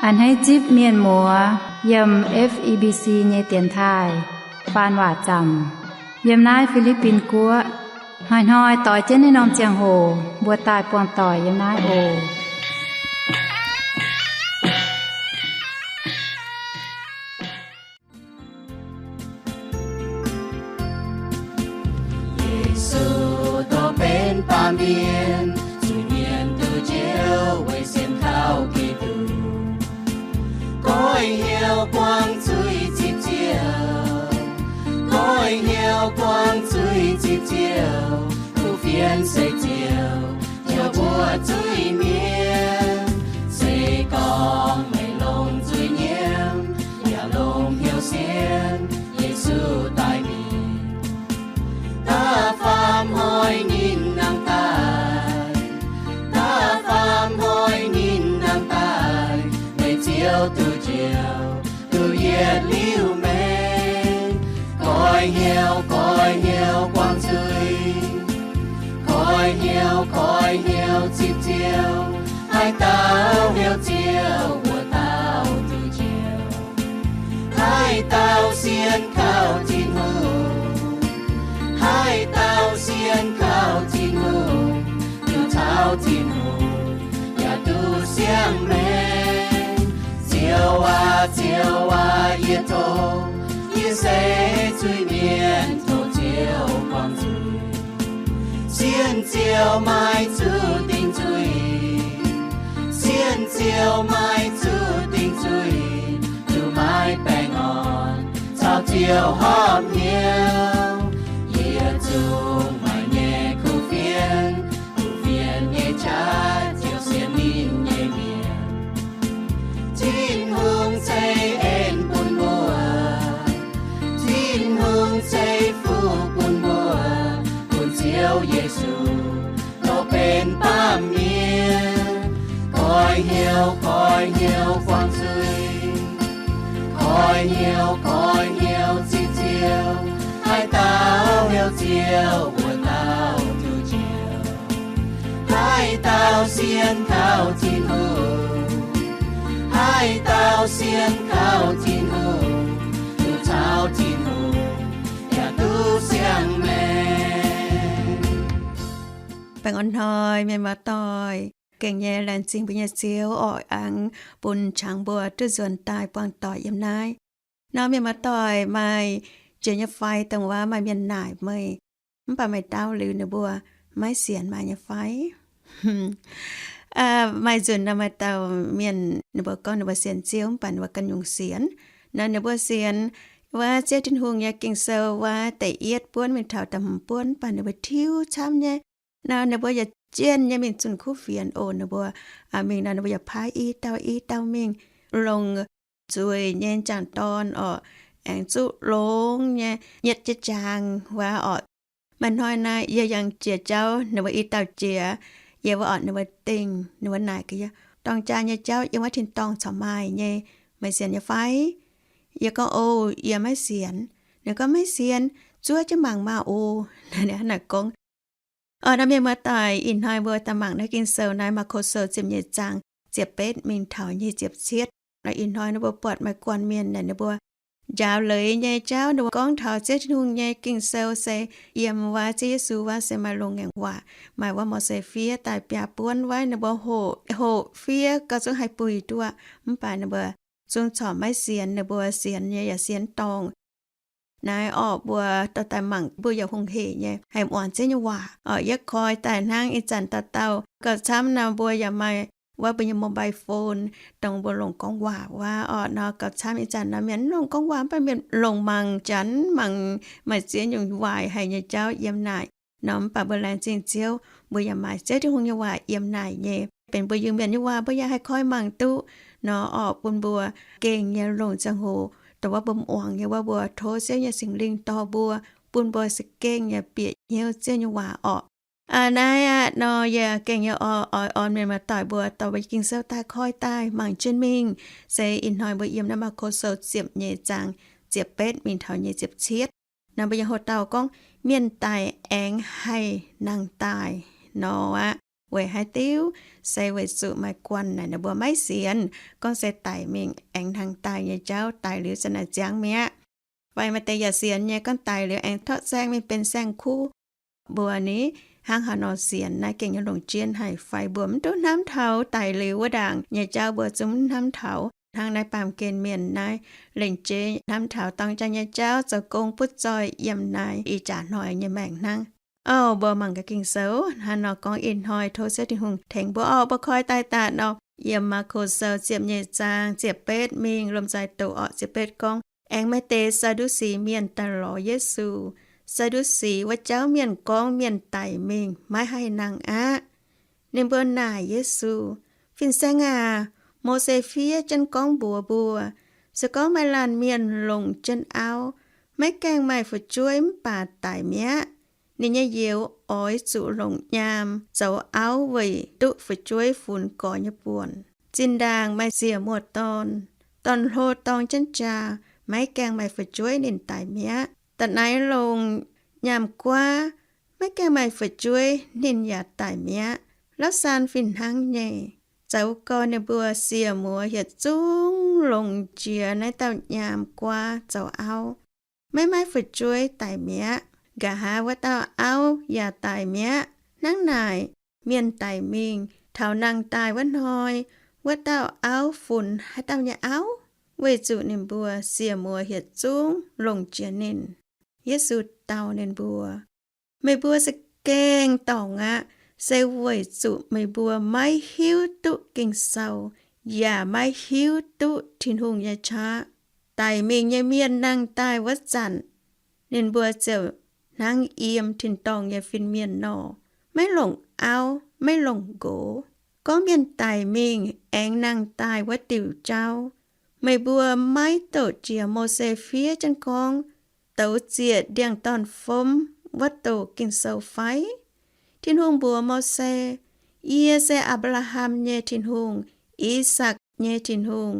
A'hneiv zipv mienh muoz yiem F E B C nyei dienx taaih faan waac zaamc yiem naaiv Fi^li^bin Guoqv. Hnoi-hnoi doix jienv naaiv norm ziangh hoc mbuo daaih buangh doic yiem naaiv oc. Yesu dongh benx baamh mienh, zuiz-mienh duqv njoux weic sienx kaux Giduc. Goiv hnyouv buangv zuiz zipv ziouc, goiv hnyouv buangv zuiz zipv ziouc, kuv fienx seix ziouc jauv mbuo zuiz-mienh. Se gorngv meih longc zuiz nyiemv, yaac longc hnyouv sienx Yesu daaih mingh. Da'faam hnoi ninh nangh daaih, da'faam hnoi ninh nangh daaih, meih ziouc duqv njoux, duqv yietc liuz meih. Goiv hnyouv, goiv hnyouv buangv zuiz, goiv hnyouv, goiv hnyouv zipv ziouc, haaix dauh hnyouv ziouc wuov dauh duqv njoux. Haaix dauh sienx kaux Tin-Hungh, haaix dauh sienx kaux Tin-Hungh, duqv caux Tin-Hungh yaac duqv siang-maengc. Ziouv aac, Ziouv aac, yie tov, yie se zuiz-mienh, tov Ziouv buangh zuiz. Sienx Ziouv maiv zuqc dingc zuiz, sienx Ziouv maiv zuqc dingc zuiz, duqv maiv baengh orn caux Ziouv horpc hnyouv. Yietc zungv maaih nyei kuv fienx, kuv fienx nyei qaqv ziouc sienx ninh nyei mienh. Tin-Hungh ceix en bun mbuo, Tin-Hungh ceix fuqv bun mbuo, bun Ziouv Yesu dongh benx baamh mienh. Goiv hnyouv, goiv hnyouv buangv zuiz, goiv hnyouv, goiv hnyouv zipv ziouc, haaix dauh hnyouv ziouc wuov dauh duqv njoux. Haaix dauh sienx kaux Tin-Hungh, haaix dauh sienx kaux Tin-Hungh, duqv caux Tin-Hungh yaac duqv siang-maengc. Baengh orn hnoi mienh muoz-doic, gengh nyei laengz zingh mbuo nyei Ziouv oix aengx bun qangx mbuo duqv nzuonx daaih buangh doic yiem naaiv. Nor mienh muoz-doic maaih jiex nyei fai dongh wuov maaih mienh naaic meih, mv baac meih dau liuz ninh mbuo maiv sienx maaih nyei fai? Maaih nzunc nor maaih dauh mienh ninh mbuo gorngv ninh mbuo sienx Ziouv mv baac ninh mbuo ganh nyungc sienx. Nor ninh mbuo sienx wuov Ziouv Tin-Hungh nyei Ging-Sou wuov da'yietv buonv mingh taux da'hmz buonv, mv baac ninh mbuo tiuv camv nyei. Nor ninh mbuo yaac jienh nyei mingh zunh kuv fienx oc. Ninh mbuo mingh nor ninh mbuo yaac paaiv i dauh i dauh mingh longc zueiz nyei m'jangc dorn oc, aengx zuqv longx nyei nyietv jienv jaang wuov oc. Maaih hnoi naaic yie yangh jiex jauv, ninh mbuo i dauh jiex, yie wuov oc, ninh mbuo dingh, ninh mbuo naaic gaax yie, dorng jaa nyei jauv yiem wuov tin-dorngh corc maaih nyei, meih sienx nyei fai? Yie gorngv, o, yie maiv sienx. Ninh gorngv maiv sienx, zuov jienv mangc maah oc. Naaic gorngv Orqv, naaiv mienh muoz-doic, ih hnoi mbuo daaih mangc naaiv Ging-Sou naaiv Maako Sou ziepc nyeic zaang ziepc betv mingh taux nyic ziepc cietv. Naaiv ih hnoi ninh mbuo buatc maaih guanh mienh naaic ninh mbuo njaaux leiz nyei jauv, ninh mbuo gorngv taux Ziouv Tin-Hungh nyei Ging-Sou se yiem wuov Ziouv Yesu wuov se maaih longx ngaengc waac, maaih wuov Mose fiev daaih biaa buonv wuov, ninh mbuo hoqc, hoqc fiev gauh zungv haih buih duqv. Mv baac ninh mbuo zungv corc maiv sienx, ninh mbuo sienx nyei yaac sienx dorngc. Naaiv orqv, mbuo dorh daaih mangc mbuo yaac hungh hec nyei haih muangx Ziouv nyei waac. Orqv, yietv koi daaih hnangv ih zanc dauh dauh gauh camv nor, mbuo yaac maaih wuov mbuo nyei mobile phone dongh mbuo longc gorngv waac wuov. Orqv, nor gauh camv ih zanc nor mienh mv longc gorngv waac, mv baac mienh longc mangc janx, mangc maaih ziex nyungc waaic haic nyei jauv yiem naaic. Nor mv baac mbuo laengz zingh Ziouv, mbuo yaac maaih Ziouv Tin-Hungh nyei waac yiem naaic nyei, benx mbuo Iu-Mienh nyei waac, mbuo yaac haih koi mangc duqv. Nor orqv, bun mbuo gengh nyei longc ziangh hoc dongh wuov mbuo muangx nyei wuov, mbuo tov Ziouv nyei Singx Lingh dorh mbuo, bun mbuo za'gengh nyei bieqc hnyouv Ziouv nyei waac orqc. Naaiv aqv nor yie gengh nyei oix orn mienh muoz-doic mbuo dorh mbuo nyei Ging-Sou daaih koi daaih mangc jienv mingh, se ih hnoi mbuo yiem naaiv Maako Sou ziepc nyeic zaang ziepc betv mingh taux nyic ziepc cietv. Nor mbuo nyei hoc-dauh gorngv, mienh daic aengx haih nangh daaih nor aqv. Weic haaix diuc? Se weic zuqc maaih guanh naaic ninh mbuo maiv sienx, gorngv se daic mingh aengx hnangv daaih nyei jauv, daic liuz za'naaic ziangx mi'aqv. Fai maaih deix yaac sienx nyei, gorngv daic liuz aengx torqv saeng mingh benx saeng-kuv. Mbuo ni, hnangv haaix nor sienx naaiv gengh nyei longc jienv haic fai? Mbuo mv duqv hnamv taux daic liuz wuov ndaangc nyei jauv, mbuo zungv mv hnamv taux. Hnangv naaiv baamh gen mienh naaiv lengc jeiv hnamv taux dorng jaa nyei jauv, zoux gong butv zoih yiem naaiv ih jaax hnoi nyei maengc hnangv. Ov, mbuo mangc gaax Ging-Sou hnangv haaix nor gorngv ih hnoi. Tov Ziouv Tin-Hungh tengx mbuo orqc. Mbuo koi daaih daaih nor, yiem Maako Sou ziepc nyeic zaang ziepc betv mingh, lomh nzoih doqc orqc. Ziepc betv gorngv, Aengx maaih deix Saa^ndu^si Mienh daaih lorz Yesu. Saa^ndu^si wuov jauv mienh gorngv mienh daic mingh maiv haih nangh aqv. Ninh mbuo naaic Yesu, Fin-Saeng aac, Mose fiev jienv gorngv mbuox mbuo, se gorngv maaih laanh mienh longc jienv auv, maiv gaengh maaih fu'jueiv mv baac daic mi'aqv, ninh nyei youz oix zuqc longc nyaam zoux auv weic duqv fu'jueiv funx gorx nyei buonc. Zinh ndaangc maaih ziec muoz-dorn, dorn-hlo dorng jienv jaa, maiv gaengh maaih fu'jueiv ninh daic mi'aqv. Da'naix longc nyaam guaav, maiv gaengh maaih fu'jueiv ninh yaac daic mi'aqv. La'saan fih hnangv nyei. Zoux gau ninh mbuo siec muoz yietc zungv longc jiex naaiv dauh nyaam guaav zoux auv, maiv maaih fu'jueiv daic mi'aqv. Nqa'haav wuov dauh auv yaac daic mi'aqv. Hnangv naaic, mienh daic mingh taux nangh daaih wuov hnoi, wuov dauh auv funx haaix dauh nyei auv? Weic zuqc ninh mbuo siec muoz yietc zungv longc jiex ninh. Yesu dau ninh mbuo, Meih mbuo za'gengh dorngc aqv, se weic zuqc meih mbuo maiv hiuv duqv Ging-Sou, yaac maiv hiuv duqv Tin-Hungh nyei qaqv. Daic mingh nyei mienh nangh daaih wuov zanc, ninh mbuo ziouc hnangv yiem tin-dorngh nyei fin-mienh nor, maiv longc auv, maiv longc nqox. Gorngv mienh daic mingh aengx nangh daaih wuov diuc jauv, meih mbuo maiv doqc jiex Mose fiev jienv gorngv, Douz zieqc ndiangx-dorn-fomv wuov doqc Ging-Sou fai? Tin-Hungh mbuox Mose, Yie se Apc^laa^ham nyei Tin-Hungh, I^sakc nyei Tin-Hungh,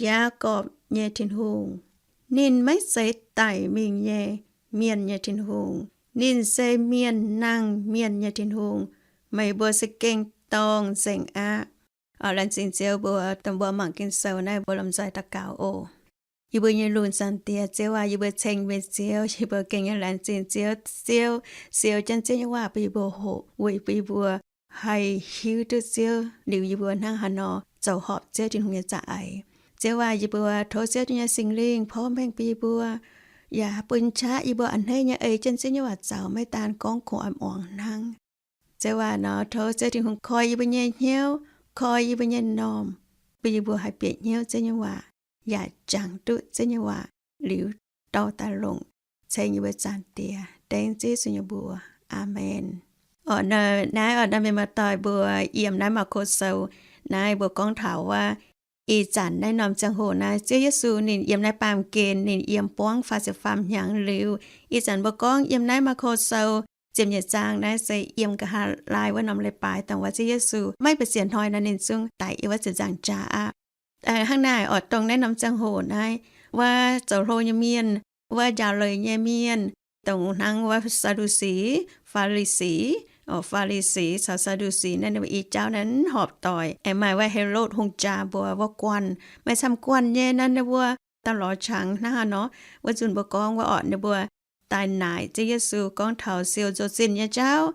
Yaagorpc nyei Tin-Hungh. Ninh maiv zeiz daic mingh nyei mienh nyei Tin-Hungh. Ninh se mienh nangh mienh nyei Tin-Hungh. Meih mbuo za'gengh dorngh nzengc aqv. Orqc, laengz zingh Ziouv mbuox dongh mbuo mangc Ging-Sou naaiv, mbuo lomh nzoih daux gaux oc. Yie mbuo nyei lunx Zaangc Diex, Ziouv aac, yie mbuo ceng meih Ziouv, yie mbuo gengh nyei laengz zingh Ziouv. Ziouv siou jienv Ziouv nyei waac bun yie mbuo hoqc, weic bun yie mbuo haih hiuv duqv Ziouv liuz yie mbuo hnangv haaix nor zoux horpc Ziouv Tin-Hungh nyei za'eix. Ziouv aac, yie mbuo tov Ziouv Tin-Hungh nyei Singx Lingh porv mengh bun yie mbuo, yaac bun qaqv yie mbuo a'hneiv nyei ei jienv Ziouv nyei waac zaux, maiv daan gorngv kungx oix muangx hnangv. Ziouv aac, nor tov Ziouv Tin-Hungh koi yie mbuo nyei hnyouv, koi yie mbuo nyei m'normh, bun yie mbuo haih bieqc hnyouv Ziouv nyei waac, yaac jangx duqv Ziouv nyei waac liuz dorh daaih longc ceng yie mbuo Zaangc Diex. Dengv Ziouv Yesu nyei mbuox. Aamen. Orqc, naaiv orqc, naaiv mienh muoz-doic mbuo, yiem naaiv Maako Sou naaiv mbuo gorngv taux wuov, ih zanc naaiv norm ziangh hoc naaiv Ziouv Yesu ninh yiem naaiv baamh gen, ninh yiem buangv faah ziepc faam hnyangx liuz. Ih zanc mbuo gorngv yiem naaiv Maako Sou ziepc nyeic zaang naaiv se yiem nqa'haav laai wuov norm leiz-baaix dongh wuov Ziouv Yesu maiv ba'ziex hnoi nor ninh zungv daic yiem wuov ziepc nzaangc jaax aqv. Hnangv naaic orqc, dongh naaiv norm ziangh hoc naaiv, wuov zoux hlo nyei mienh, wuov njaaux leiz nyei mienh, dongh hnangv wuov Saa^ndu^si, Faa^li^si, Faa^li^si caux Saa^ndu^si naaiv, ninh mbuo i jauv naaiv horpc doic. Aengx maaih wuov Helotv hungh jaa mbuo wuov guanh, maaih camv guanh nyei naaiv, ninh mbuo daaih lorz qangx hnangv haaix nor. Wuov nzunc mbuo gorngv wuov orqc, ninh mbuo daaih naaic Ziouv Yesu gorngv taux siou nzou-zinh nyei jauv.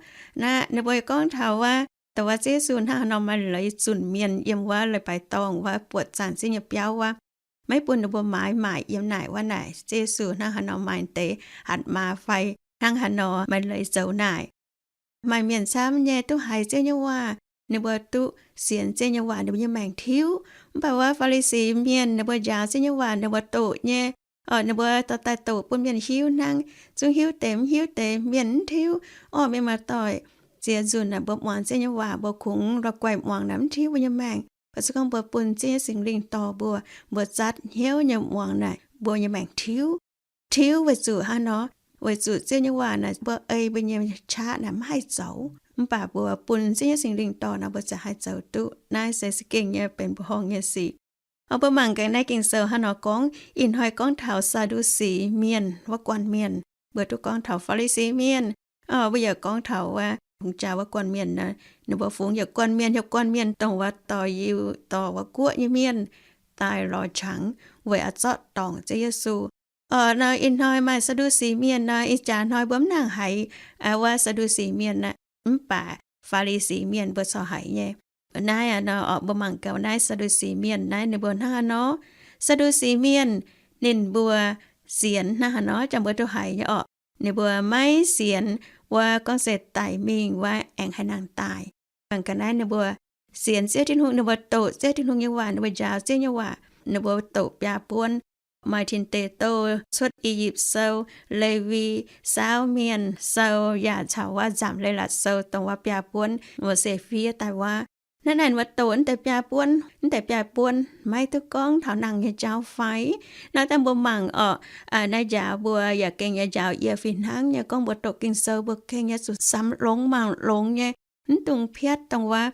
Naaiv ninh mbuo gorngv taux wuov, dongh wuov Ziouv Yesu hnangv haaix nor maaih leiz zunc mienh yiem wuov leiz-baaix dorngh wuov buoqc zaangc Ziouv nyei biauv wuov, maiv bun ninh mbuo maaiz maaic yiem naaic wuov naaic Ziouv Yesu hnangv haaix nor maaih deix hatc maaz fai hnangv haaix nor maaih leiz zoux naaic. Maaih mienh camv nyei duqv haiz Ziouv nyei waac, ninh mbuo duqv sienx Ziouv nyei waac, ninh mbuo nyei maengc tiuv. Mv baac wuov Faa^li^si mienh, ninh mbuo njaaux Ziouv nyei waac, ninh mbuo doqc nyei. Orqc, ninh mbuo dorh daaih doqc bun mienh hiuv hnangv, zungv hiuv deix mv hiuv deix, mienh mv tiuv. Orqc, mienh muoz-doic, ziex nzunc naaic mbuo muangx Ziouv nyei waac, mbuo kungx la'guaih muangx naaic mv tiuv mbuo nyei maengc. Baac se gorngv mbuo bun Ziouv nyei Singx Lingh dorh mbuo, mbuo zatv hnyouv nyei muangx naaic, mbuo nyei maengc tiuv. Tiuv weic zuqc haaix nor? Weic zuqc Ziouv nyei waac naaic mbuo ei mbuo nyei qaqv naaic mv haih zoux. Mv baac mbuo bun Ziouv nyei Singx Lingh dorh nor, mbuo ziouc haih zoux duqv. Naaiv se za'gengh nyei benx mbuoqc horngh nyei sic. Orqc, mbuo mangc gaax naaiv Ging-Sou hnangv nor gorngv, ih hnoi gorngv taux Saa^ndu^si mienh wuov guanh mienh, mbuo duqv gorngv taux Faa^li^si mienh. Orqc, mbuo yaac gorngv taux wuov Hungh jaa wuov guanh mienh naaiv, ninh mbuo fungx yietc guanh mienh, yietc guanh mienh dongh wuov dorh Yiu, dorh wuov guoqv nyei mienh daaih lorz qangx weic oix zorqv dorngc Ziouv Yesu. Orqc, nor ih hnoi maaih Saa^ndu^si Mienh nor, ih jaax hnoi mbuo mv nangc haiz wuov Saa^ndu^si Mienh aqv, mv baac Faa^li^si Mienh mbuo corc haiz nyei. Naaiv nor, orqc, mbuo mangc gaax naaiv Saa^ndu^si Mienh naaiv ninh mbuo hnangv haaix nor. Saa^ndu^si Mienh ninh mbuo sienx hnangv haaix nor, jangx mbuo duqv haiz nyei orqc. Ninh mbuo maiv sienx wuov gorngv se daic mingh wuov aengx haih nangh daaih. Mangc gaax naaiv ninh mbuo sienx Ziouv Tin-Hungh, ninh mbuo doqc Ziouv Tin-Hungh nyei waac, ninh mbuo njaaux Ziouv nyei waac, ninh mbuo doqc biaa buonv. Maaih Tin Deic Douh, Cuotv I^yipv Sou, Lewi, Saauv Mienh Sou, yaac caux wuov Nzamc Leiz-Latc Sou dongh wuov biaa buonv, ninh mbuo se fiev daaih wuov. Naaiv naaic ninh mbuo doqc naaiv deix biaa buonv, naaiv deix biaa buonv maiv duqv gorngv taux nangh nyei jauv fai? Naaiv dangh mbuo mangc orqc, naaiv njaaux mbuo yaac gengh nyei njaaux yie fih hnangv nyei gorngv mbuo doqc Ging-Sou mbuo gengh nyei zuqc samx longx mangc longx nyei, mv dungx piatv dongh wuov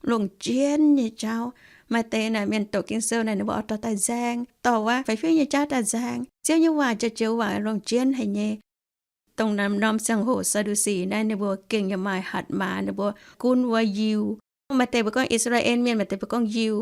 longc jienv nyei jauv. Maaih deix naaic mienh doqc Ging-Sou naaic ninh mbuo oix dorh daaih nzaeng, dorh wuov fai fiev nyei jauv daaih nzaeng. Ziouv nyei waac jiex joux waac longc jienv haic nyei. Dongh norm ziangh hoc Saa^ndu^si naaiv ninh mbuo gengh yaac maaih hatc maaz, ninh mbuo gunv wuov Yiu. Maaih deix mbuo gorngv I^saa^laa^en Mienh, maaih deix mbuo gorngv Yiu.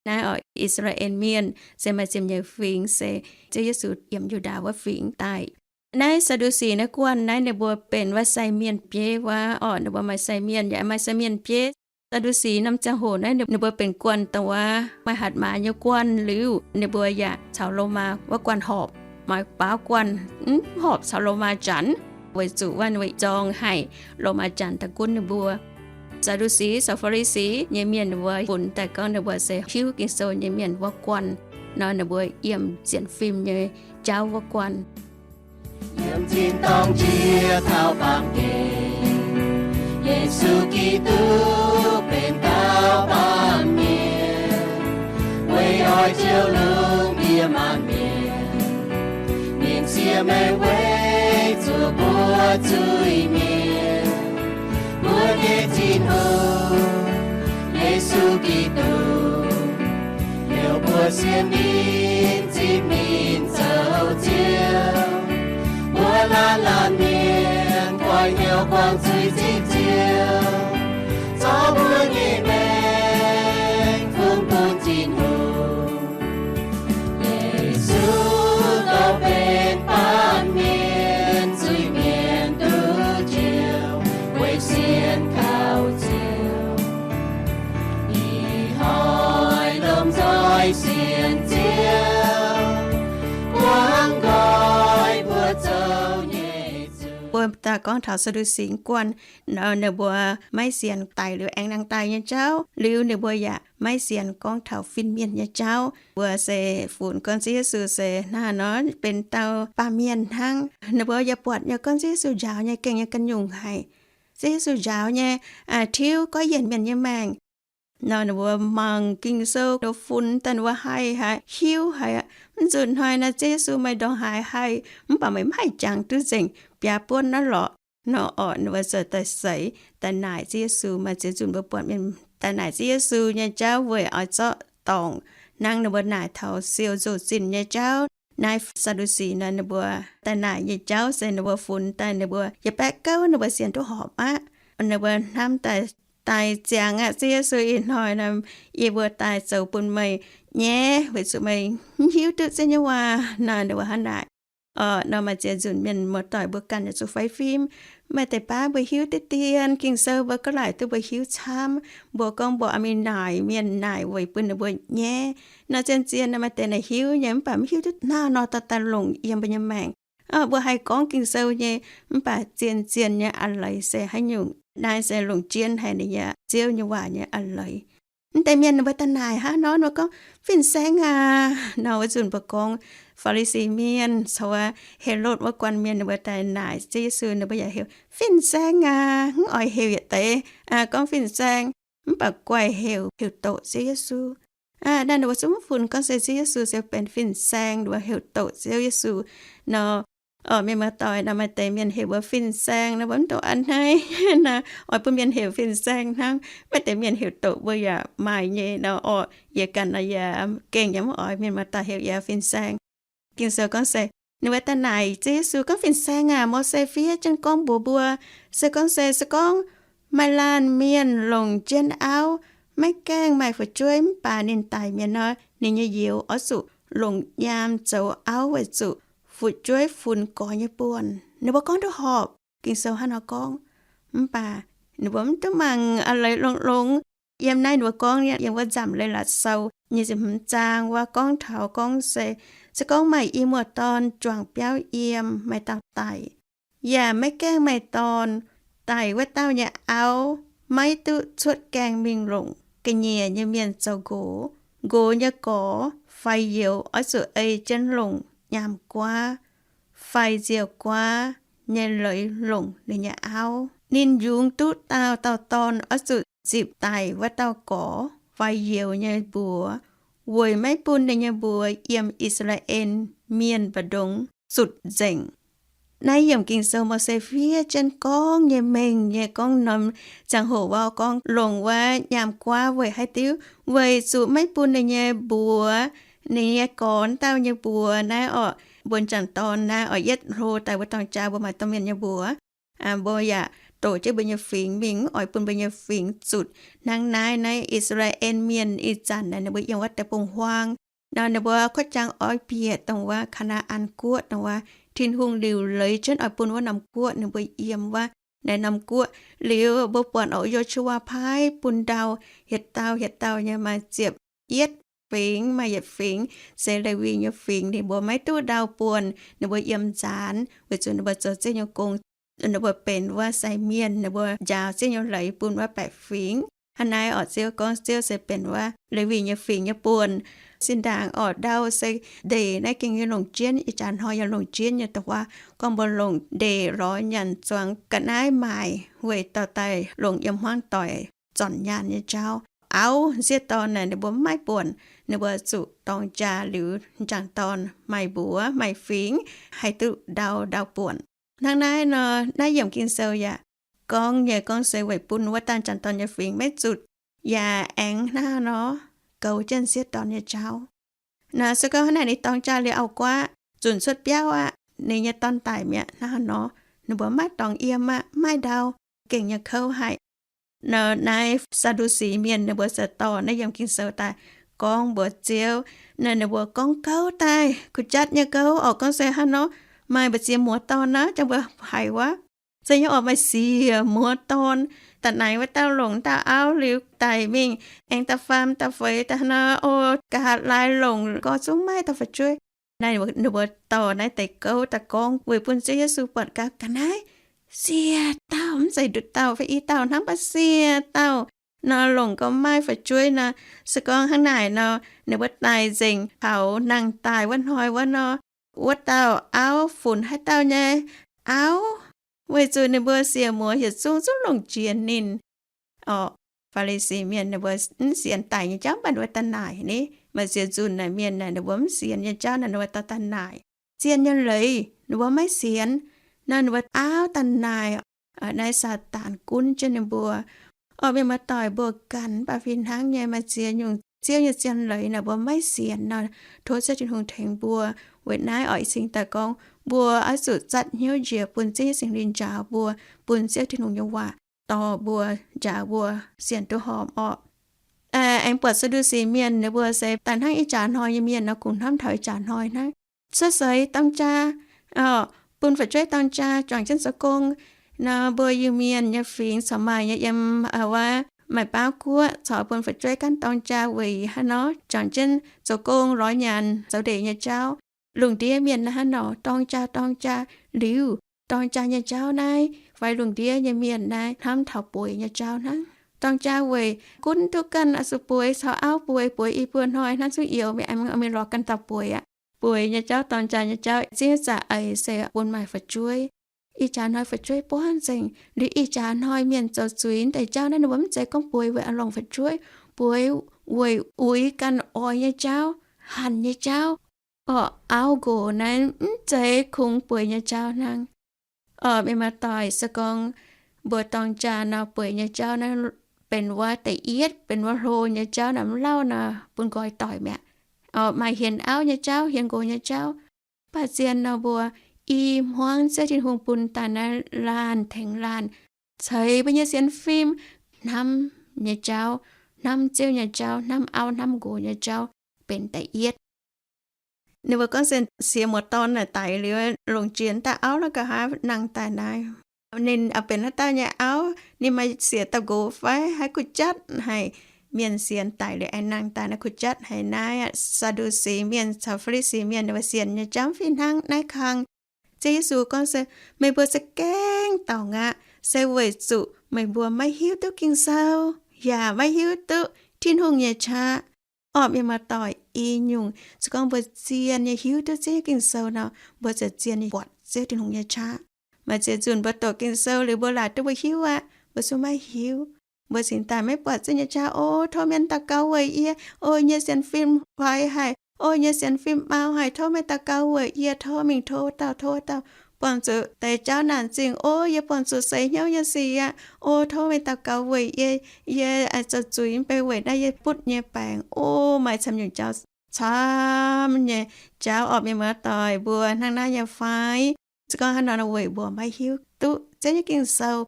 Naaiv orqc, I^saa^laa^en Mienh se maaih ziepc nyeic fingx se Ziouv Yesu yiem Yu^ndaa wuov fingx daaih. Naaiv Saa^ndu^si naaiv guanh naaiv ninh mbuo benx wuov sai mienh bieiv wuov orqc, ninh mbuo maaih sai mienh yaac maaih sai mienh bieiv. Saa^ndu^si norm ziangh hoc naaiv ninh mbuo benx guanh dongh wuov maaih hatc maaz nyei guanh liuz, ninh mbuo yaac caux Lomaa wuov guanh horpc, maaih baaux guanh mv horpc caux Lomaa Janx, weic zuqc wuov ninh mbuo zorng haic Lomaa Janx daaih gunv ninh mbuo. Saa^ndu^si caux Faa^li^si nyei mienh ninh mbuo funx daaih gorngv ninh mbuo se hiuv Ging-Sou nyei mienh wuov guanh nor, ninh mbuo yiem sienx fim nyei jauv wuov guanh. Yiem tin-dorngh jiex taux baamh gen, Yesu Giduc benx dauh baamh mienh, weic oix jouh lungh ndiev maanc mienh. Ninh siev maengc weic zuqc mbuo zuiz-mienh. Mbuo nyei Tin-Hungh, Yesu Giduc, heuc mbuo sienx ninh, zipv ninh zoux Ziouv. Mbuo laanh laanh mienh goiv hnyouv buangh zuiz zipv Ziouv, zorqv mbuo nyei maengc fungx bun Tin-Hungh. Yesu dorh benx baamh mienh zuiz-mienh duqv njoux, weic sienx kaux Ziouv. Ih hnoi lomh nzoih sienx Ziouv, guangc nqoi mbuo zoux nyei zuiz. Mbuo daaih gorngv taux Saa^ndu^si guanh, ninh mbuo maiv sienx daic liuz aengx nangh daaih nyei jauv, liuz ninh mbuo yaac maiv sienx gorngv taux fin-mienh nyei jauv. Mbuo se funx gorngv Ziouv Yesu se hnangv nor benx dauh baamh mienh hnangv. Ninh mbuo yaac buatc nyei gorngv Ziouv Yesu njaaux nyei gengh nyei ganh nyungc haic. Ziouv Yesu njaaux nyei tiuv goiv yienc mienh nyei maengc. Nor ninh mbuo mangc Ging-Sou, ninh mbuo funx daaih ninh mbuo haih haic, hiuv haic aqv. Mv nzunc hnoi naaiv Ziouv Yesu meih ndongc haaix haih, mv baac meih mv haih jangx duqv nzengc biaa buonv naaiv lorqc. Nor orqc, ninh mbuo ziouc daaih seix daaih naaic Ziouv Yesu. Maaih ziex nzunc mbuo buatc mienh daaih naaic Ziouv Yesu nyei jauv weic oix zorqv dorngc hnangv ninh mbuo naaic taux siou nzou-zinh nyei jauv. Naaiv Saa^ndu^si nor ninh mbuo daaih naaic nyei jauv se ninh mbuo funx daaih ninh mbuo yietc baeqv gouv ninh mbuo sienx duqv horpc aqv. Ninh mbuo hnamv daaih, daaih ziangx aqv, Ziouv Yesu, ih hnoi nor yie mbuo daaih zoux bun meih nyaiv weic zuqc meih mv hiuv duqv Ziouv nyei waac. Nor ninh mbuo hnangv naaic. Orqc, nor maaih ziex nzunc mienh muoz-doic mbuo ganh yaac zuqc fai fim. Maaih deix baav mbuo hiuv diqv dien Ging-Sou, mbuo gorngv laaic duqv mbuo hiuv camv. Mbuo gorngv mbuo oix mingh naaic mienh naaic weic bun ninh mbuo nyaiv. Nor zien-zien nor maaih deix naaic hiuv nyei mv baac mv hiuv duqv hnangv haaix nor dorh daaih longc yiem mbuo nyei maengc. Mbuo haih gorngv Ging-Sou nyei, mv baac zien-zien nyei a'leiz se haaix nyungc? Naaiv se longc jienv haic ninh nyei Ziouv nyei waac nyei a'leiz. Mv deix mienh ninh mbuo daaih naaic hnangv haaix nor, ninh mbuo gorngv, Fin-saeng aac! Nor wuov nzunc mbuo gorngv Faa^li^si Mienh caux Helotv wuov guanh mienh ninh mbuo daaih naaic Ziouv Yesu, ninh mbuo yaac heuc, Fin-saeng aac! Mv oix heuc yietc deix gorngv fin-saeng, mv baac guaih heuc, heuc doqc Ziouv Yesu. Naaiv ninh mbuo zungv mv funx gorngv se Ziouv Yesu se benx fin-saeng, ninh mbuo heuc doqc Ziouv Yesu nor. Orqc, mienh muoz-doic nor, maaih deix mienh heuc mbuo fin-saeng nor, mbuo mv dungx a'hneiv nor, oix bun mienh heuc fin-saeng hnangv. Maaih deix mienh heuc doqc mbuo yaac maaih nyei nor. Orqc, yie ganh nor yaac gengh yaac mv oix mienh muoz-doic heuc yie fin-saeng. Ging-Sou gorngv se ninh mbuo daaih naaic Ziouv Yesu gorngv, Fin-saeng aac, Mose fiev jienv gorngv mbuox mbuo, se gorngv se, se gorngv Maaih laanh mienh longc jienv auv, maiv gaengh maaih fu'jueiv, mv baac ninh daic mi'aqv nor, ninh nyei youz oix zuqc longc nyaam zoux auv weic zuqc fu'jueiv funx gorx nyei buonc. Ninh mbuo gorngv duqv horpc, Ging-Sou hnangv nor gorngv. Mv baac ninh mbuo mv duqv mangc, a'leiz longx-longx. Yiem naaiv ninh mbuo gorngv yiem wuov Nzamc Leiz-Latc Sou nyei ziepc hmz zaang wuov gorngv taux gorngv se, se gorngv maaih i muoz-dorn juangc biauv yiem, maaih dauh daic, yaac maiv gaengh maaih dorn, daic wuov dauh nyei auv maiv duqv cuotv gaengh mingh longc ga'nyiec nyei mienh zoux nqox. Nqox nyei gorx fai youz oix zuqc ei jienv longc nyaam guaav fai nziouv guaav nyei leiz longc ninh nyei auv. Ninh yungz duqv dauh dauh dorn oix zuqc zipc daic wuov dauh gorx fai youz nyei mbuox, weic maiv bun ninh nyei mbuox yiem I^saa^laa^en Mienh mbu'ndongx zutc nzengc. Naaiv yiemc Ging-Sou Mose fiev jienv gorngv nyei mengh nyei gorngv norm ziangh hoc wuov gorngv longc wuov nyaam guaav weic haaix diuc? Weic zuqc maiv bun ninh nyei mbuox, ninh nyei gorx dauh nyei mbuox naaiv orqc, mbuo m'jangc dorn naaiv oix yietv hlo daaih wuov dorng jaa mbuo maaih domh mienh nyei mbuox, mbuo yaac doqc jienv mbuo nyei fingx mingh, oix bun mbuo nyei fingx zutc. Hnangv naaiv, naaiv I^saa^laa^en Mienh ih zanc naaic ninh mbuo yiem wuov deic-bung-huaang nor, ninh mbuo kuotv jangx oix bieqc dongh wuov Kaa^naa^an Guoqv, dongh wuov Tin-Hungh liuc leiz jienv oix bun wuov norm guoqv ninh mbuo yiem wuov. Naaiv norm guoqv liuz, mbuo buatc oix Yo^su^waa paaiv bun ndau hietc dauh hietc dauh nyei maaih ziepc yietv fingx, maaih yietc fingx se Lewi nyei fingx. Ninh mbuo maiv duqv ndau buonc, ninh mbuo yiem nzaanx weic zuqc ninh mbuo zoux Ziouv nyei gong. Ninh mbuo benx wuov sai mienh, ninh mbuo njaaux Ziouv nyei leiz bun wuov baeqc fingx. Hnangv naaiv orqc, Ziouv gorngv Ziouv se benx wuov Lewi nyei fingx nyei buonc. Zinh ndaangc orqc, ndau se ndeic naaiv gengh yaac longc jienv, ih jaax hnoi yaac longc jienv nyei. Dongh wuov gorngv mbuo longc ndeic lorz nyanc zuangx ga'naaiv maaic weic dorh daaih longc yiem hmuangv doic zornc nyaanh nyei jauv. Auv sieqv dorn naaic ninh mbuo maiv buonc, ninh mbuo zuqc dorng jaa liuz, m'jangc dorn maaih mbuox maaih fingx haih duqv ndau ndau buonc. Hnangv naaiv nor, naaiv yiemc Ging-Sou yaac gorngv nyei gorngv se weic bun wuov daaih m'jangc dorn nyei fingx maiv zutc, yaac aengx hnangv nor goux jienv sieqv dorn nyei jauv. Naaiv se gorngv hnangv naaic ninh dorng jaa liuz auv-guaav zunc cuotv biauv aqv, ninh nyei dorn daic mi'aqv hnangv nor, ninh mbuo maiv dorngx yiem aqv, maiv ndau, gengh nyei kouv haic. Nor naaiv Saa^ndu^si Mienh ninh mbuo se dorh naaiv yiem Ging-Sou daaih gorngv mbuox Ziouv. Naaiv ninh mbuo gorngv gouv daaih, kuh jatv nyei gouv orqc, gorngv se hnangv nor, maaih mbu'ziex muoz dorn naaiv, jangx mbuo haiz wuov, se nyei orqc, maaih siec muoz dorn. Da'naaic wuov dauh longc dauh auv liuz daic mingh, aengx da'faam da'feix daaih hnangv nor, o, nqa'haav laai longc gorx zungv maiv dauh fu'jueiv. Naaiv ninh mbuo dorh naaiv deix gouv daaih gorngv weic bun Ziouv Yesu buatc gaax, ga'naaiv siec dauh, mv zeiz nduqc dauh fai i dauh hnangv, mv baac siec dauh nor, longc gorx maiv fu'jueiv nor. Se gorngv hnangv naaic nor, ninh mbuo daic nzengc taux nangh daaih wuov hnoi wuov nor, wuov dauh auv funx haaix dauh nyei auv, weic zuqc ninh mbuo siec muoz yietc zungv zungv longc jiex ninh. Orqc, Faa^li^si Mienh ninh mbuo mv sienx daic nyei jauv, mv baac ninh mbuo da'naaic ni, maaih ziex nzunc naaic mienh naaic ninh mbuo mv sienx nyei jauv naaic, ninh mbuo dorh da'naaic zien nyei leiz ninh mbuo maiv sienx. Naaiv ninh mbuo auv da'naaic, naaiv Saadaan gunv jienv ninh mbuo. Orqc, mienh muoz-doic, mbuo ganh mv baac fih hnangv nyei, maaih ziex nyungc Ziouv nyei zien leiz naaic mbuo maiv sienx nor, tov Ziouv Tin-Hungh tengx mbuo. Weic naaiv orqc, ih cingx daaih gorngv mbuo oix zuqc zatv hnyouv njiec bun Ziouv nyei Singx Lingh njaaux mbuo, bun Ziouv Tin-Hungh nyei waac dorh mbuo, njaaux mbuo sienx duqv horpc orqc. Aengx buatc Saa^ndu^si Mienh ninh mbuo se daaih hnangv ih jaax hnoi nyei mienh nor, kungx hnamv taux ih jaax hnoi hnangv. Cuotv seix dorng jaa, bun fu'jueiv dorng jaa, juangc jienv zoux gong nor, mbuo Iu-Mienh nyei fingx corc maaih nyei yiem wuov Maaic Baauv Guoqv corc bun fu'jueiv gaanv dorng jaa weic haaix nor, juangc jienv zoux gong, lorz nyanc, zoux ndeic nyei jauv. Lungh ndiev mienh naaiv hnangv nor dorng jaa dorng jaa liuz, dorng jaa nyei jauv naaiv fai lungh ndiev nyei mienh naaiv hnamv taux bueix nyei jauv hnangv. Dorng jaa weic gunv duqv ganh oix zuqc bueix, caux auv bueix, bueix i buo hnoi hnangv, zungv youz mingh lorz ganh dauh bueix aqv. Bueix nyei jauv, dorng jaa nyei jauv, ziex zaqc eix se bun maaih fu'jueiv. Ih jaax hnoi fu'jueiv buangv nzengc. Liuz ih jaax hnoi mienh zoux zuiz deix jauv naaiv, ninh mbuo mv zeiz gorngv bueix weic longc fu'jueiv, bueix weic uix ganh oix nyei jauv, hanc nyei jauv. Orqc, auv nqox naaiv mv zeiz kungx bueix nyei jauv hnangv. Orqc, mienh muoz-doic, se gorngv mbuo dorng jaa nor, bueix nyei jauv naaiv benx wuov da'yietv, benx wuov hlo nyei jauv naaiv, mv lauh nor bun nqoi doic mi'aqv. Orqc, maaih hienx auv nyei jauv, hienx nqox nyei jauv. Mv baac zien nor mbuo i hmuangv Ziouv Tin-Hungh bun daaih naaiv laanh tengx laanh, ceix mbuo nyei sienx fim hnamv nyei jauv, hnamv Ziouv nyei jauv, hnamv auv hnamv nqox nyei jauv benx da'yietv. Ninh mbuo gorngv se siex muoz-dorn naaic daic liuz, longc jiex daaih auv naaiv nqa'haav nangh daaih naaiv. Ninh benx haaix dauh nyei auv? Ninh maaih siex dauh nqox fai? Haiz kuh jatv haic. Mienh sienx daic liuz aengx nangh daaih naaiv kuh jatv haic. Naaiv Saa^ndu^si Mienh caux Fi^li^si Mienh ninh mbuo sienx nyei jauv fih hnangv naaiv kang. Ziouv Yesu gorngv se, meih mbuo za'gengh dorngc aqv, se weic zuqc meih mbuo maiv hiuv duqv Ging-Sou, yaac maiv hiuv duqv Tin-Hungh nyei qaqv. Orqv, mienh muoz-doic, i nyungc se gorngv mbuo zien nyei hiuv duqv Ziouv nyei Ging-Sou nor, mbuo ziouc zien nyei buatc Ziouv Tin-Hungh nyei qaqv. Maaih ziex nzunc mbuo doqc Ging-Sou liuz mbuo laaic duqv mbuo hiuv aqv, mbuo zungv maiv hiuv. Mbuo cingx daaih maiv buatc Ziouv nyei qaqv. O, tov mienh daux gaux weic yie. O, yie nyei sienx fim faix haic. O, yie nyei sienx fim mau haic. Tov meih daux gaux weic yie. Tov mingh tov dauh, tov dauh. Buangh zuqc deix jauv naanc zingh. O, yie buangh zuqc seix hnyouv nyei sic aqv. O, tov meih daux gaux weic yie. Yie zoux zuiz nyei, weic naaiv yie butv nyei baengc. O, maaih camv nyungc jauv, camv nyei jauv orqv, mienh muoz-doic, mbuo hnangv naaiv nyei fai? Se gorngv hnangv nor, weic mbuo maiv hiuv duqv Ziouv nyei Ging-Sou,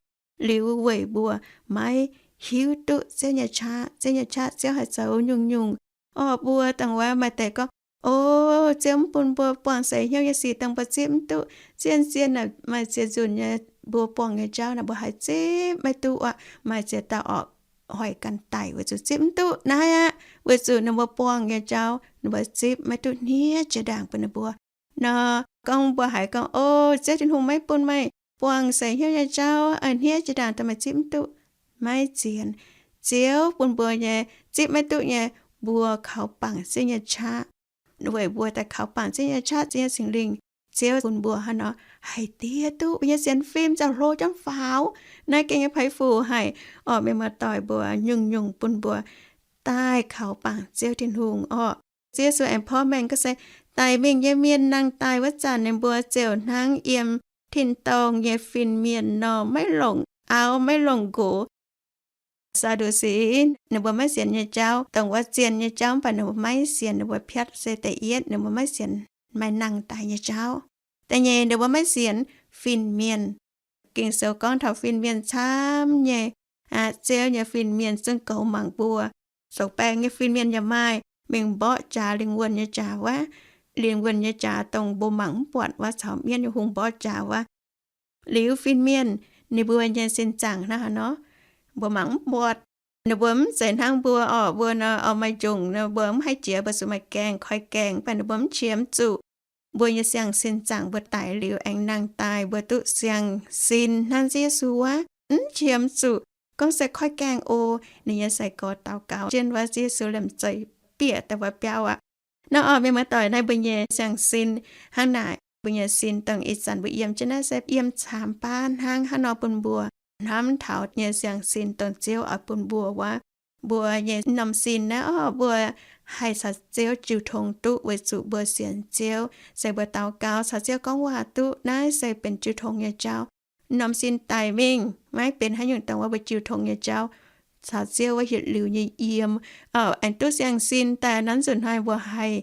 liuz weic mbuo maiv hiuv duqv Ziouv nyei qaqv. Ziouv nyei qaqv, Ziouv haih zoux nyungc-nyungc. Orqv, mbuo dongh wuov maaih deix gorngv, o, Ziouv mv bun mbuo buangh seix hnyouv nyei sic dongh mbuo zipv mv duqv. Zien-zien naaic maaih ziex nzunc nyei mbuo buangh nyei jauv naaic mbuo haih zipv maiv duqv aqv. Maaih ziex dauh orqv, hoic ganh daic weic zuqc zipv mv duqv naaiv aqv, weic zuqc ninh mbuo buangh nyei jauv ninh mbuo zipv maiv duqv hniev jiex ndaangc bun ninh mbuo. Nor gorngv mbuo haiz gorngv, o, Ziouv Tin-Hungh maiv bun meih buangh seix hnyouv nyei jauv, hniev jiex ndaangc daaih meih zipv mv duqv. Maiv zien. Ziouv bun mbuo nyei zipv maiv duqv nyei, mbuo kaux bangc Ziouv nyei qaqv. Weic mbuo daaih kaux bangc Ziouv nyei qaqv, Ziouv nyei Singx Lingh, Ziouv bun mbuo hnangv nor haih diev duqv, mbuo nyei sienx fim ziouc hlo jienv faaux. Naaiv gengh nyei peix fuc haic orqv, mienh muoz-doic, mbuo nyungc-nyungc bun mbuo daaih kaux bangc Ziouv Tin-Hungh orqv. Ziouv Yesu aengx porv mengh gorngv se, daic mingh nyei mienh nangh daaih wuov zanc ninh mbuo ziouc hnangv yiem tin-dorngh nyei fin-mienh nor, maiv longc auv maiv longc nqox. Saa^ndu^si ninh mbuo maiv sienx nyei jauv, dongh wuov zien nyei jauv, mv baac ninh mbuo maiv sienx, ninh mbuo piatv se da'yietv ninh mbuo maiv sienx maaih nangh daaih nyei jauv. Da'nyeic ninh mbuo maiv sienx fin-mienh. Ging-Sou gorngv taux fin-mienh camv nyei. Aqv, Ziouv nyei fin-mienh zungv goux mangc mbuo. Zoux baeng nyei fin-mienh yaac maaih, mingh mborqv jaax lingh wuonh nyei jaax wuov. Lingh wuonh nyei jaax dongh mbuo mangc mv buatc wuov, caux mienv nyei hungh mborqv jaax wuov. Liuz fin-mienh ninh mbuo nyei sin zaangc hnangv haaix nor, mbuo mangc mv buatc. Ninh mbuo mv zeiz hnangv mbuo orqc, mbuo nor oix maaih njongc nor, mbuo mv haih jiex, mbuo zuqc maaih gaengh, koi gaengh, mv baac ninh mbuo mv qiemx zuqc mbuo nyei siang-sin zaangc mbuo daic liuz aengx nangh daaih, mbuo duqv siang-sin hnangv Ziouv Yesu wuov. Mv qiemx zuqc gorngv se koi gaengh o, ninh nyei sai-gorx daux gaux jienv wuov, Ziouv Yesu liemh zeih bieqc daaih wuov biauv aqv. Nor orqc, mienh muoz-doic, naaiv mbuo nyei siang-sin hnangv naaic, mbuo nyei sin dongh ih zanc mbuo yiem jienv naaiv se yiem caamx baav hnangv haaix nor bun mbuo hnamv taux nyei siang-sin dongh Ziouv oix bun mbuo wuov. Mbuo nyei norm sin naaiv orqc, mbuo haih caux Ziouv jiu tong duqv weic zuqc mbuo sienx Ziouv, se mbuo daux gaux caux Ziouv gorngv waac duqv, naaiv se benx jiu tong nyei jauv. Norm sin daic mingh maiv benx haaix nyungc dongh wuov mbuo jiu tong nyei jauv, caux Ziouv wuov yietc liuz nyei yiem, aengx duqv siang-sin daaih nanv nzunc hnoi mbuo haih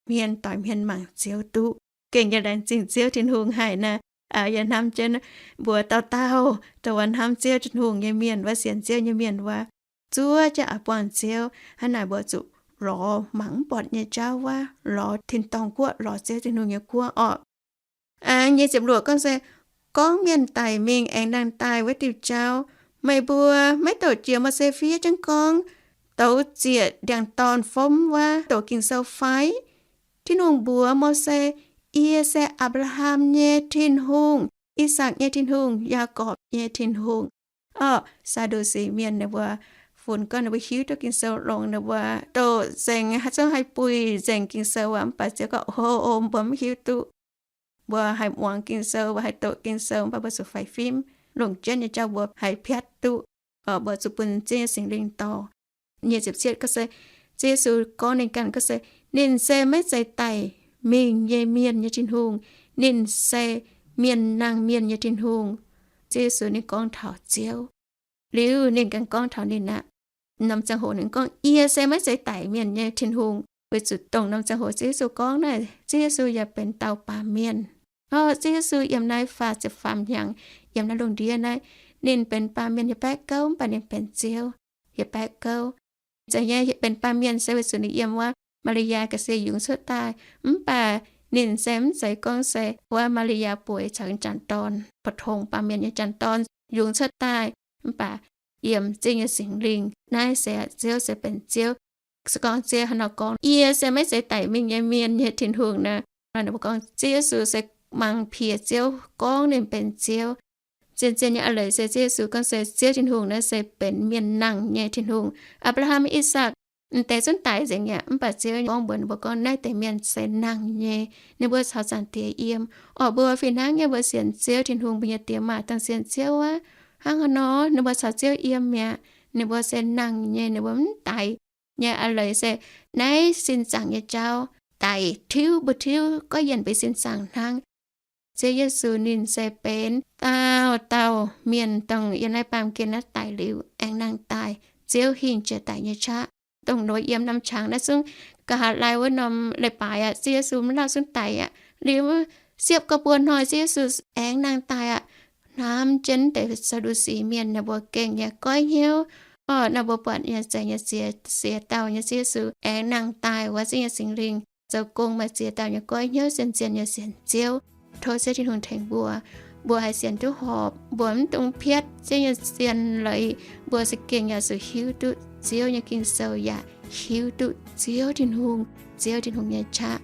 hmien doix hmien mangc Ziouv duqv. Gengh nyei laengz zingh Ziouv Tin-Hungh haic naaiv. Yie hnamv jienv mbuo dauh dauh, dongh wuov hnamv Ziouv Tin-Hungh nyei mienh wuov, sienx Ziouv nyei mienh wuov, zuov jienv oix buangh Ziouv. Hnangv naaic mbuo zuqc lorz mangc mv buatc nyei jauv wuov, lorz tin-dorngh guoqv, lorz Ziouv Tin-Hungh nyei guoqv orqc. Aengx nyei ziepc luoqc gorngv se, gorngv mienh daic mingh aengx nangh daaih wuov diuh jauv, meih mbuo maiv douc jiex Mose fiev jienv gorngv, douz zieqc ndiangx-dorn fomv wuov doqc Ging-Sou fai? Tin-Hungh mbuox Mose, Yie se Apc^laa^ham nyei Tin-Hungh, I^sakc nyei Tin-Hungh, Yaagorpc nyei Tin-Hungh. Orqc, Saa^ndu^si mienh ninh mbuo funx gorngv ninh mbuo hiuv duqv Ging-Sou longx, ninh mbuo doqc nzengc, zungv haih buih nzengc Ging-Sou aqv. Mv baac Ziouv gorngv, Hov, mbuo mv hiuv duqv. Mbuo haih muangx Ging-Sou, mbuo haih doqc Ging-Sou, mv baac mbuo zuqc faix fim. Longc jienv nyei jauv mbuo haih piatv duqv. Mbuo zuqc bun Ziouv nyei Singx Lingh dorh. Nyic ziepc cietv gorngv se, Ziouv Yesu gorngv ninh ganh gorngv se, ninh se maiv zeiz daic mingh nyei mienh nyei Tin-Hungh. Ninh se mienh nangh mienh nyei Tin-Hungh. Ziouv Yesu ninh gorngv taux Ziouv. Liuz ninh ganh gorngv taux ninh aqv. Norm ziangh hoc ninh gorngv, Yie se maiv zeiz daic mienh nyei Tin-Hungh. Weic zuqc dongh norm ziangh hoc Ziouv Yesu gorngv naaiv, Ziouv Yesu yaac benx dauh baamh mienh. Orqc, Ziouv Yesu yiem naaiv faah ziepc faam hnyangx, yiem naaiv lungh ndiev naaiv, Ninh benx baamh mienh hieh baeqv gouv, mv baac ninh benx Ziouv hieh baeqv gouv. Zeiz nyei, benx baamh mienh se weic zuqc ninh yiem wuov Maa^li^yaa ga'sie yungz cuotv daaih, mv baac ninh se mv zeiz gorngv se wuov Maa^li^yaa bueix caux janx-dorn, ผสม baamh mienh nyei janx-dorn yungz cuotv daaih, mv baac yiem Ziouv nyei Singx Lingh. Naaiv se Ziouv se benx Ziouv. Se gorngv Ziouv hnangv nor gorngv, Yie se maiv zeiz daic mingh nyei mienh nyei Tin-Hungh nor, ninh mbuo gorngv Ziouv Yesu se mangc piex Ziouv gorngv ninh benx Ziouv. Zien-zien nyei a'leiz se Ziouv Yesu gorngv se Ziouv Tin-Hungh naaiv se benx mienh nangh nyei Tin-Hungh. Apc^laa^ham, I^sakc, m'deix zungv daic nzengc aqv, mv baac Ziouv gorngv mbuox ninh mbuo gorngv naaiv deix mienh se nangh nyei. Ninh mbuo caux Zaangc Diex yiem. Orqc, mbuo fih hnangv nyei mbuo sienx Ziouv Tin-Hungh, mbuo nyei diex maac dangh sienx Ziouv aqv. Hnangv haaix nor ninh mbuo caux Ziouv yiem mi'aqv? Ninh mbuo se nangh nyei, ninh mbuo mv daic nyei a'leiz se naaiv sin zaangc nyei jauv daic tiuv mbuo tiuv goiv yienh bun sin zaangc hnangv. Ziouv Yesu ninh se benx dauh dauh mienh dongh yiem naaiv baamh gen naaiv daic liuz aengx nangh daaih, Ziouv hingh jiex daic nyei qaqv. Dongh nor yiem norm qangx naaiv zungv, nqa'haav laai wuov norm leiz-baaix aqv, Ziouv Yesu mv lauh zungv daic aqv. Liuz siepv gauh buo hnoi Ziouv Yesu aengx nangh daaih aqv. Hnamv jienv deix Saa^ndu^si mienh ninh mbuo gengh nyei goiv hnyouv, orqc, ninh mbuo buatc nyei zeiz nyei ziex, ziex dauh nyei Ziouv Yesu aengx nangh daaih wuov Ziouv nyei Singx Lingh zoux gong meih ziex dauh nyei goiv hnyouv, zien-zien nyei sienx Ziouv. Tov Ziouv Tin-Hungh tengx mbuo, mbuo haih sienx duqv horpc, mbuo mv dungx piatv Ziouv nyei zien leiz, mbuo za'gengh yaac zuqc hiuv duqv Ziouv nyei Ging-Sou yaac hiuv duqv Ziouv Tin-Hungh, Ziouv Tin-Hungh nyei qaqv.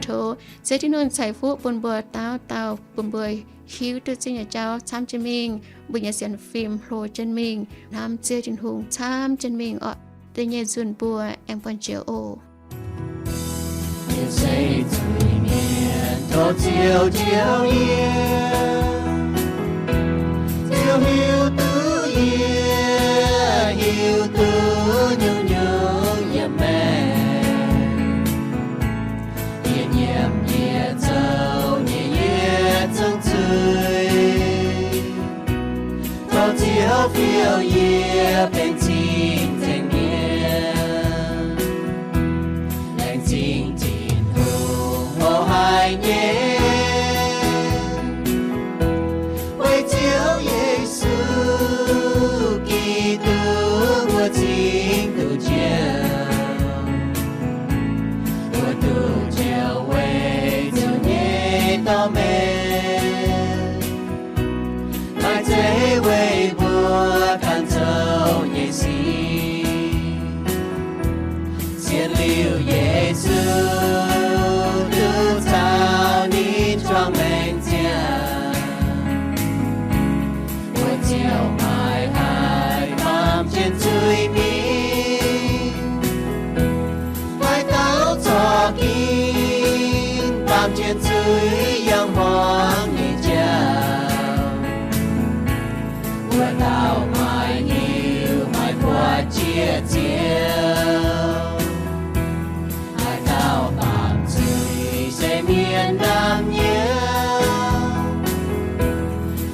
Tov Ziouv Tin-Hungh ceix fuqv bun mbuo dauh dauh, bun mbuo hiuv duqv Ziouv nyei jauv camv jienv mingh, mbuo nyei sienx fim hlo jienv mingh, hnamv Ziouv Tin-Hungh camv jienv mingh orqc. Da'nyeic nzunc mbuo aengx buangh jiex oc. Yie se zuiz-mienh tov Ziouv njoux yie. Ziouv hiuv duqv yie, hiuv duqv nyungc-nyungc yiem maengc. Yie nyiemc yie zoux nyei yietc zungv zuiz. Tov Ziouv fiou yie benx cing-nzengc mienh, laengz zingh Tin-Hungh mouz haic nyei. Weic Ziouv Yesu Giduc mbuo cingx duqv njoux, mbuo duqv njoux weic Ziouv nyei dorh mengh. Maaih zeiz weic mbuo ganh zoux nyei sic. Sienx liuz Yesu duqv caux ninh juangc maengc ziangh, mbuo ziouc maiv haih baamh jienv zuiz mingh. Haaix dauh corc ginv baamh jienv zuiz yangh hmuangx nyei jauv, wuov dauh maiv hiuv maiv buatc jiex Ziouv. Haaix dauh baamh zuiz se mienh ndaamv-nyouv.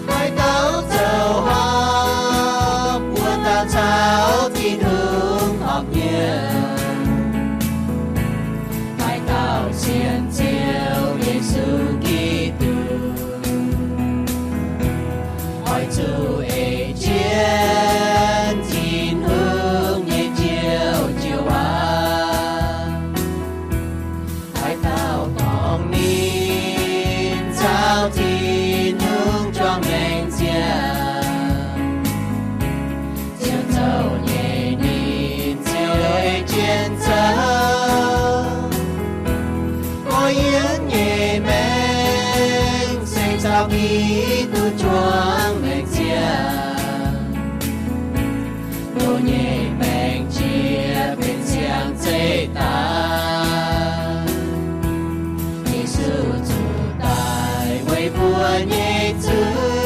Haaix dauh zoux horpc, wuov dauh caux Tin-Hungh horpc nyei. Haaix dauh sienx Ziouv Yesu Giduc, oix zuqc ei jienv Tin-Hungh nyei njoux joux waac. Haaix dauh dorngc ninh caux Tin-Hungh juangc maengc ziangh, ziouc zoux nyei ninh ziouc ei jienv zoux. Gorx-youz nyei maengc se caux Giduc juangc maengc ziangh. Mbuo nyei maengc jiex benx siang-zeih daaih. Yesu zuqc daic weic mbuo nyei zuiz.